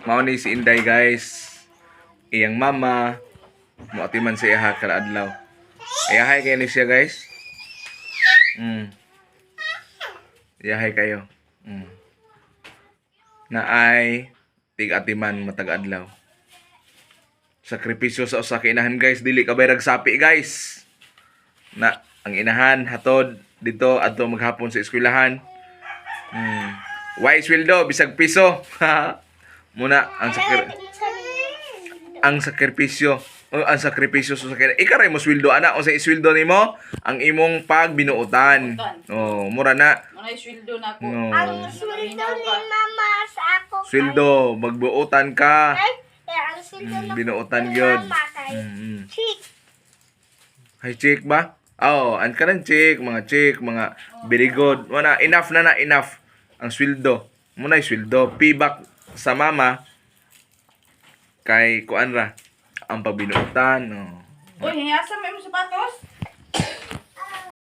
Mao ni si Inday, guys. Iyang mama moatiman sa iyaha kada adlaw. Iyahay kayo ni siya, guys. Iyahay kayo. Naay tig-atiman matag adlaw. Sakripisyo sa usa ka inahan, guys, dili ka bayrag sapi, guys. Na ang inahan hatod dito adto maghapon sa eskwelahan. Why sweldo bisag piso? Muna ang sakripisyo o ang sakripisyo sa sakit. Ikaw mo sweldo ana, unsa isweldo nimo? Ang imong pagbinuotan. Oh, mura na. Muna sweldo na ako. No. Ang sweldo ni mama sa ako. Sweldo, magbuotan ka. Ay, eh, ang sweldo na Binuotan ni gyud. mama kay Chick. Hay chick ba? Oh, an ka ng chick, mga very good. Wala, enough na na, enough. Ang sweldo. Muna yung sweldo. Payback sa mama kay kuan ra ang pabinuotan. Oh. Uy, hingasa mo imong sapatos.